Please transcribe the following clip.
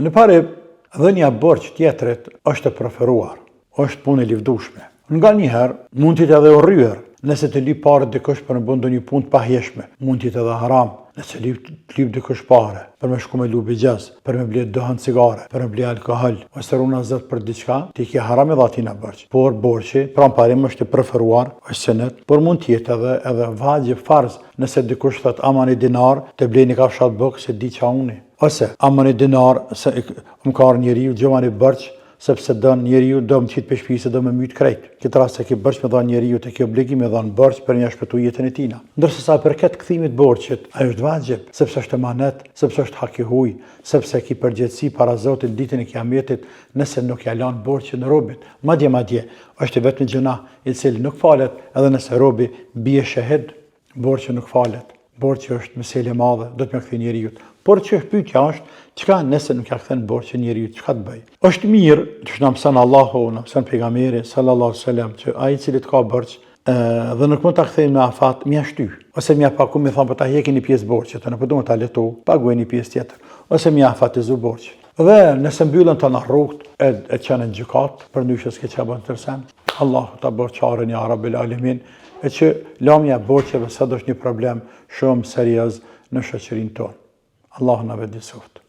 Në parim, dhënia borxh tjetrit është e preferuar, është punë e livdushme. Nganjëherë, mund të jetë edhe e urryer, nëse të lyp pare dikush për me bo ndonjë punë të pahijshme, mund të jetë edhe haram, nëse lyp, të lyp dikush pare për me shku me lu bixhoz, për me ble duhan cigare, për me ble alkohol, ose runa Zot për diçka, ti ke haram me dha atina borxh. Por borxhi, pra në parim është i preferuar, është sunet, por mund të jetë edhe edhe vaxhib farz, nëse dikush thotë ama një dinar, të blej një kafshat bukë se di ça uni. Ose ama një dinar se më ka ardhur njeriu, gjoma një borxh, sepse don njeriu do më qitë prej shpisë do më myt krejt. Këtë rast e ke borxh me dhanë njeriut e ke obligim me dhanë borxh për me ia shpëtu jetën e tina. Ndërsa sa i përket kthimit borxhit, ajo është vaxhib, sepse është emanet, sepse është hak i huj, sepse ki përgjegjësi para Zotit ditën e Kiametit nëse nuk ia lan borxhin robit. Madje madje, është i vetmi gjynah i cili nuk falet edhe nëse robi bie shehid. Borxhi nuk falet. Borxhi është mesele e madhe, do të me kthy njeriut. Por që pyetja është, çka nëse nuk ja kthen borxhin njeriut, çka të bëj? Është mirë, që na mëson Allahu, na mëson pejgamberi sallallahu alaihi wasallam që ai i cili të ka borxh dhe nuk mund ta kthejë në afat, me ia shty. Ose me ia pagu me thon po ta hjeki një pjesë borxhit, nuk po du ta letu, paguaj një pjesë tjetër. Ose me ia afatizu borxhin. Dhe nëse mbyllen të na rrugët, e, e çon në gjykatë, përndryshe s'ke çka bën tërsen. Allahu ta bëftë çaren ja Rabbil Alemin, e që lamja e borxheve sot është një problem shumë serioz në shoqërinë tonë. Allahu na vetëdijsoftë.